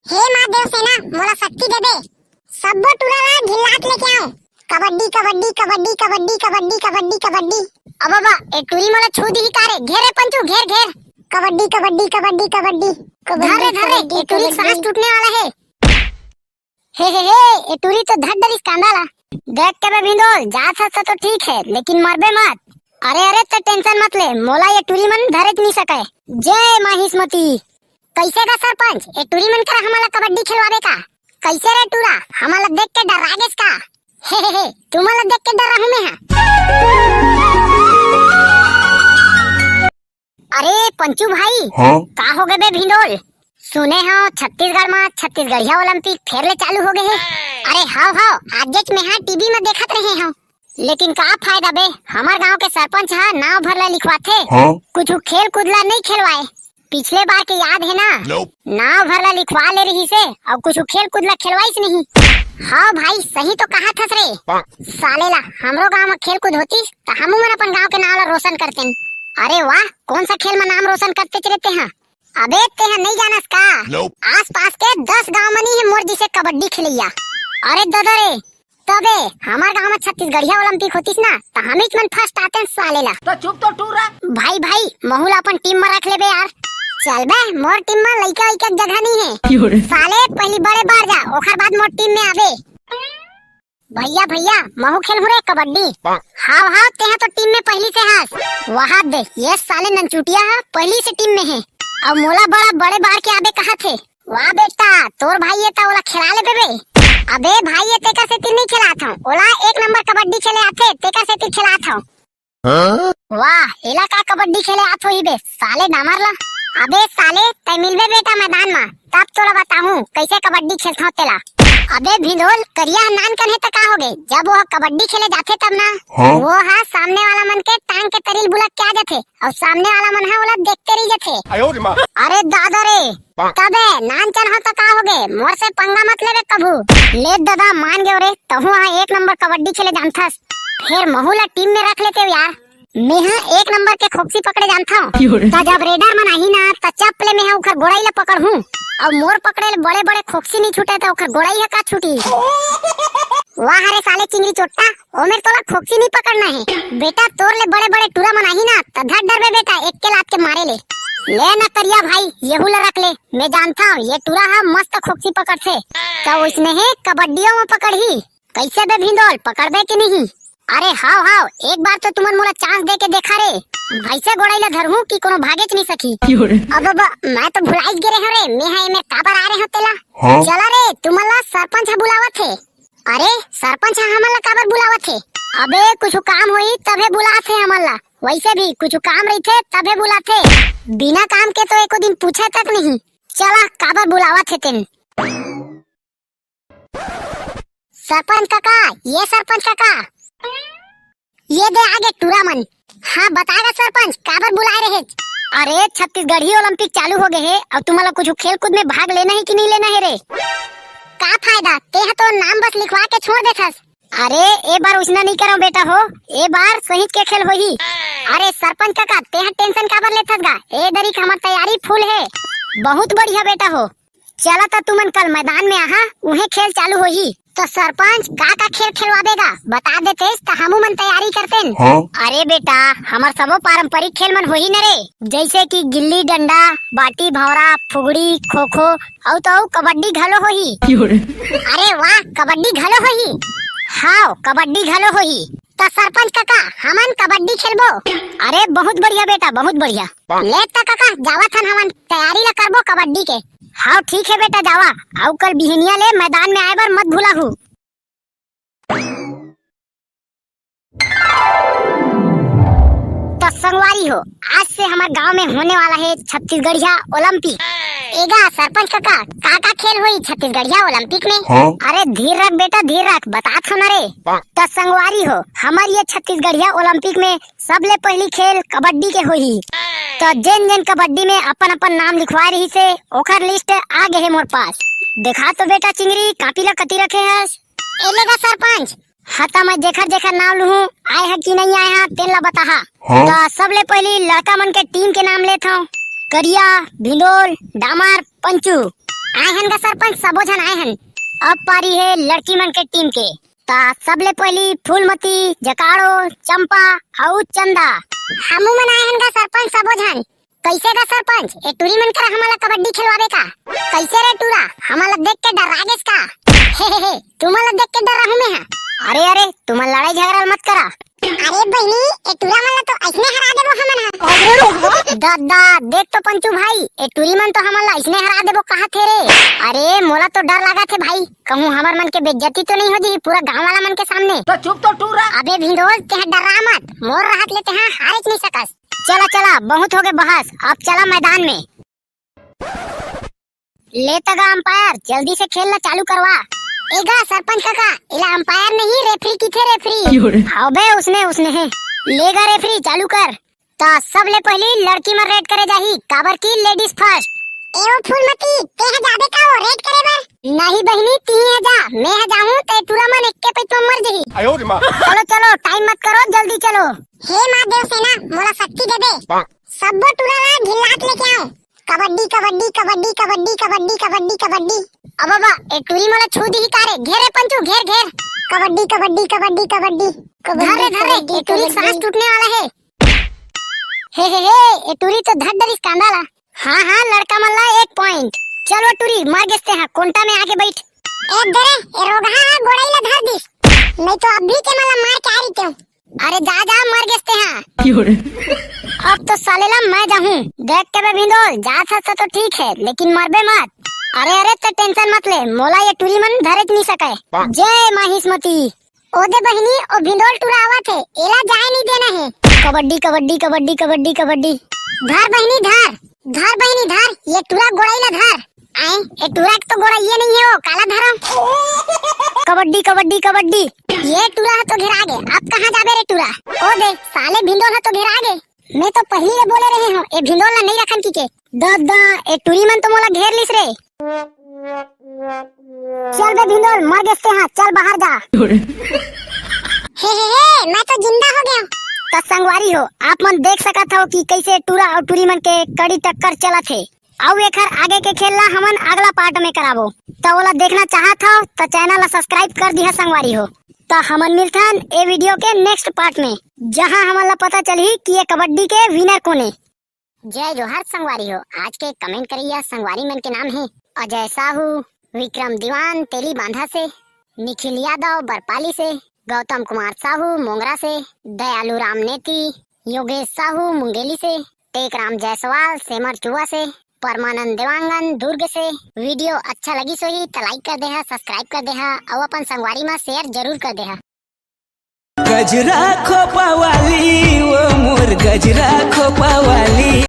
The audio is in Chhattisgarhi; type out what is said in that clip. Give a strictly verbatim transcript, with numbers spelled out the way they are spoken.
हे माँ देवसेना, मोला शक्ति देबे, सब्बो टूरा ला ढिल्लात लेके आऊं। कबड्डी, कबड्डी, कबड्डी, कबड्डी, कबड्डी, कबड्डी, कबड्डी। अब बाबा, ए टूरी मोला छू दिही का रे? घेर रे पंचू, घेर, घेर। कबड्डी, कबड्डी, कबड्डी, कबड्डी, कबड्डी, धर रे, धर रे, कबड्डी, ए टूरी कबड्डी। सांस टूटने वाला है। हे, हे, हे, ए टूरी तो धर डरिस कांदा ला। देख के बे भिंडोल, जात हस तो ठीक है, लेकिन मरबे मत। अरे, अरे, ते टेंशन मत ले, मोला ये टूरी मन धरे नहीं सके। जय माहिष्मती। कैसे गा सरपंच, ए टूरी मन करा हमला कबड्डी खिलवाबे का? कैसे रे टूरा, हमला देख के डरा गेस का? हे, हे, हे, तुमला देख के डरा हूँ मैं हा। अरे पंचू भाई, हाँ? का हो गए बे भिंडोल? सुने हो छत्तीसगढ़ में छत्तीसगढ़िया ओलंपिक फेर ले चालू हो गए है। अरे हाव हाव, आज जच में हाँ टीवी में देखत रहे हो। लेकिन का फायदा बे, हमार गांव के सरपंच हा नाव भर ला लिखवाथे, हाँ? कुछ खेल कूद ला नहीं खिलवाए। पिछले बार के याद है ना? Nope। नाव भर ला लिखवा ले रही से, और कुछ खेल कूद ला खिलवाइस नहीं। हाँ भाई, सही तो कहा थस रे। साले ला, हमरो गांव में खेल कूद होतीस, त हमू मन अपन गांव के नाव ला रोशन करतेन। अरे वाह, कौन सा खेल में नाम रोशन करते रहते हैं? अबे तेहा नहीं जानस का? Nope। आसपास के दस गांव मनी है मोर जिसे कबड्डी खिलैया। अरे ददा रे, तबे हमार गांव में छत्तीसगढ़िया ओलंपिक होतीस ना, त हमीच मन फर्स्ट आते साले ला। तो चुप तो टूरा। भाई भाई, महू ला अपन टीम में रख लेबे यार। चल बे, मोर टीम में लइका लइका के जगह नहीं है। क्यों रे? साले पहली बड़े बार जा, ओकर बाद मोर टीम में आबे। भैया भैया, महू खेल हूँ रे कबड्डी। हाव हाव, तेहा तो टीम में पहली से हस। वहा दे, ये साले नंचुटिया है, पहली से टीम में है। और मोला बड़ा बड़े बार के आबे कहा थे। वाह बेटा, तोर भाई ये ता ओला खिला ले बेबे। अबे भाई ये तेकर सेती नहीं खिलात हूँ, ओला एक नंबर कबड्डी खेले आथे, तेकर सेती खिलात हूँ। हाँ? वाह, एला का कबड्डी खेले आत होही बे, साले डामर ला। अबे साले, तै मिलबे बेटा मैदान मा, तब तोला बताहूँ कैसे कबड्डी खेलथव तेला। अबे भिंडोल, करिया ह नान कन हे त का होगे, जब वो कबड्डी खेले जाथे तब ना, हाँ? वो हा सामने वाला मन के टांग के तरिल बुलक के आ जाथे, और सामने वाला मन हा ओला देखते रह जाथे। आयो रे माँ। अरे दादा रे, तबे नान चन हो त का होगे, मोर से पंगा मत लेबे कभू। ले दादा, मान गयो रे, तहू हा एक नंबर कबड्डी खेले जानथस, फिर महू ला टीम में रख लेते हो यार। मेहा एक नंबर के खोक्सी पकड़े जानथव। क्यों रे? त जब रेडर मन आही ना, त चप ले मेहा उखर गोड़ाई ला पकड़हूँ। अउ मोर पकड़े ले बड़े-बड़े खोक्सी नहीं छूटे, त उखर गोड़ाई ह का छूटी? वाह रे साले चिंगरी चोट्टा, ओ मेर तोला खोक्सी नहीं पकड़ना है। बेटा, तोर ले बड़े-बड़े टूरा मन आही ना, त धर डरबे बेटा, एक के लात के मारे ले। ले ना करिया भाई, येहू ला रख ले। मैं जानथव, ये टूरा ह मस्त खोक्सी पकड़थे। त उसने हे कबड्डियों में पकड़ही। कैसे बे भिंडोल, पकड़बे कि नहीं? अरे हाव हाव, एक बार तो तुमन मोला चांस दे के देखा रे। भैंसे गोड़ाई ला धरहूँ कि कोनो भागेच नहीं सकी। क्यों रे? अब, अब मैं तो भुलाइच गे रेहेंव रे, मैं हा एमे काबर आ रेहेंव तेला। हाँ? चला रे, तुमन ला सरपंच ह बुलावत हे। अरे, सरपंच ह हमन ला काबर बुलावत हे? अबे कुछ काम होही तभे बुलात हे हमन ला, वैसे भी कुछ काम रहिथे तभे बुलात हे, बिना काम के तो एको दिन पूछे तक नहीं। चला, काबर बुलावत हे तेन। सरपंच काका, ये सरपंच काका, ये दे आगे टूरा मन। हाँ, बता गा सरपंच, काबर बुलाए रहे? अरे, छत्तीसगढ़ी ओलंपिक चालू हो गए हे, अब तुम्हारा कुछ खेल कूद में भाग लेना है कि नहीं लेना है रे? का फायदा, तेहा तो नाम बस लिखवा के छोड़ देथस। अरे, ए बार उसना नहीं करव बेटा हो, ए बार सहित के खेल होही। अरे सरपंच काका, तेहा टेंशन काबर लेथस गा? ए दरी के हमर तैयारी फुल हे। बहुत बढ़िया बेटा हो। चला त तुमन कल मैदान में आहा, उहें खेल चालू होही। तो सरपंच, का का खेल खेलवाबे गा, बता देतेस त हमू मन तैयारी करतेन। हाँ? अरे बेटा, हमर सबो पारंपरिक खेल मन होही न रे, जैसे कि गिल्ली डंडा, बाटी भौरा, फुगड़ी, खो खो, अउ तो अउ कबड्डी घलो होही। क्यों रे? अरे वाह, कबड्डी घलो होही। हाव, कबड्डी घलो होही। त सरपंच काका, हमन कबड्डी खेलबो। अरे बहुत बढ़िया बेटा, बहुत बढ़िया। ले त काका, जावत हन हमन, तैयारी ला करबो कबड्डी के। हाव ठीक है बेटा, जावा। अउ कल बिहनिया ले मैदान में आए बर मत भुलाहू। तो संगवारी हो, आज से हमर गांव में होने वाला है छत्तीसगढ़िया ओलंपिक। एगा सरपंच काका, का का खेल होही छत्तीसगढ़िया ओलंपिक में? हाँ? अरे धीर रख बेटा, धीर रख, बतात हंव ना रे। तो संगवारी हो, हमर ये छत्तीसगढ़िया ओलंपिक में सबले पहली खेल कबड्डी के होही। तो जेन जेन कबड्डी में अपन अपन नाम लिखवाए रहिसे, ओकर लिस्ट आ गे हे मोर पास। देखा तो बेटा चिंगरी, कापी ला कती रखे हस? ए ले गा सरपंच। हाँ त मैं जेखर जेखर नाम लूहूँ, आए हा कि नहीं आए हा, तेन ला बताहा। हाँ? त सबले पहली लड़का मन के टीम के नाम लेत हंव। करिया, भिंडोल, डामर, पंचू। आए हन गा सरपंच, सबो झन आए हन। अब पारी हे लड़की मन के टीम के। ता सबले पहली फूलमती, जकाड़ो, चंपा अउ चंदा। हमू मन आए हन गा सरपंच, सबो झन। कैसे गा सरपंच, ए टूरी मन करा हमला कबड्डी खेलवाबे का? कैसे रे टूरा, हमला देख के डर्रा गेस का? हे हे हे, तुमला देख के डर्राहूं मैं हा। अरे अरे, तुमन लड़ाई झगड़ा मत करा। अरे बहिनी, ए टूरा मन ला तो अइसने हरा देबो हमन हा। ददा, देख तो पंचू भाई, ए टूरी मन तो हमन ला अइसने हरा देबो कहाथे रे। अरे मोला तो डर लागथे भाई, कहूं हमर मन के बेइज्जती तो नहीं हो जही पूरा गांव वाला मन के सामने। तो चुप तो टूरा। अबे भिंडोल, तेहा डर्रा मत, मोर रहत ले तेहा हारेच नहीं सकस। चला चला, बहुत होगे बहस, अब चला मैदान में। ले त गा अंपायर, जल्दी से खेल ला चालू करवा। ए गा सरपंच काका, एला अंपायर नहीं, रेफरी किथे, रेफरी। क्यों रे? हाव बे, उसने, उसने हे। ले गा रेफरी, चालू कर। त सबले पहली लड़की मन रेड करे जाही, काबर की ladies first। ए ओ फूलमती, तेहा जाबे का ओ रेड करे बर? नहीं बहिनी, तिही हा जा, मैं हा जाहूं, ते टूरा मन एक्के पइत म मर जही। चलो चलो, टाइम मत करो, जल्दी चलो। हे माँ देवसेना, मोला शक्ति दे दे। सब्बो टूरा ला ढिल्लात लेके आओ। कबड्डी, कबड्डी, कबड्डी, कबड्डी, कबड्डी, कबड्डी, कबड्डी। अब बाबा, ए टूरी मोला छू दिही का रे? घेर रे पंचू, घेर, घेर। कबड्डी, कबड्डी, कबड्डी, कबड्डी। धर रे, धर रे, ए टूरी सांस टूटने वाला है। हे, हे, हे, ए टूरी तो धर डरिस कांदा ला। हाँ, हाँ, लड़का मन ला एक पॉइंट। चलो टूरी, मर गेस तेहा, कोंटा में आके बैठ। ए दे रे, ए रोगहा हा गोड़ई ला धर दिस। नहीं तो अभी के मला मार के आ रही क्यों? अरे जा, जा, मर गेस तेहा। अब तो साले ला मैं जाहूं। देख के बे भिंदोल, जात हस तो ठीक है, लेकिन मरबे मत। अरे, अरे, ते टेंशन मत ले, मोला ये टूरी मन धरेच नहीं सके। जय माहिष्मती। ओ दे बहिनी, ओ भिंदोल टूरा आवत हे, एला जाए नहीं देना है। कबड्डी, कबड्डी, कबड्डी, कबड्डी, कबड्डी। धर बहिनी, धर, धर बहिनी, धर, ये टूरा गोड़ई ला धर। आए, ए टूरा के तो गोड़इये नहीं है, वो काला धरम। कबड्डी, कबड्डी, कबड्डी। ये टूरा ह तो घेरा गे, अब कहाँ जाबे रे टूरा? ओ दे, साले भिंदोल ह तो घेरा गे। मैं तो पहली ले बोले रहे हूँ, ए भिंदोल ला नहीं रखन की के। ददा, ए टूरी मन तो मोला घेर लिस रे। चल बे भिंदोल, मर गेस तेहा, चल बाहर जा। हे, हे, हे, मैं तो जिंदा हो गया। त संगवारी हो, आप मन देख सकत हो कि कैसे टूरा और टूरी मन के कड़ी टक्कर चलत हे। अउ एखर आगे के खेल ला हमन अगला पार्ट में कराबो। त ओला देखना चाहत हव त चैनल ला सब्सक्राइब कर दिहा संगवारी हो। त हमन मिलथन ए वीडियो के नेक्स्ट पार्ट में, जहां हमन ला पता चलही कि ये कबड्डी के विनर कोन ए। जय जोहार संगवारी हो। आज के कमेंट करइया संगवारी मन के नाम हे अजय साहू, विक्रम दीवान तेली बांधा से, निखिल यादव बरपाली से, गौतम कुमार साहू मोंगरा से, दयालू राम नेती, योगेश साहू मुंगेली से, टेकराम जायसवाल सेमर चुआ से, परमानंद देवांगन दुर्ग से। वीडियो अच्छा लगिस होही त लाइक कर देहा, सब्सक्राइब कर देहा अउ अपन संगवारी मा शेयर जरूर कर देहा। गजरा खोपा वाली,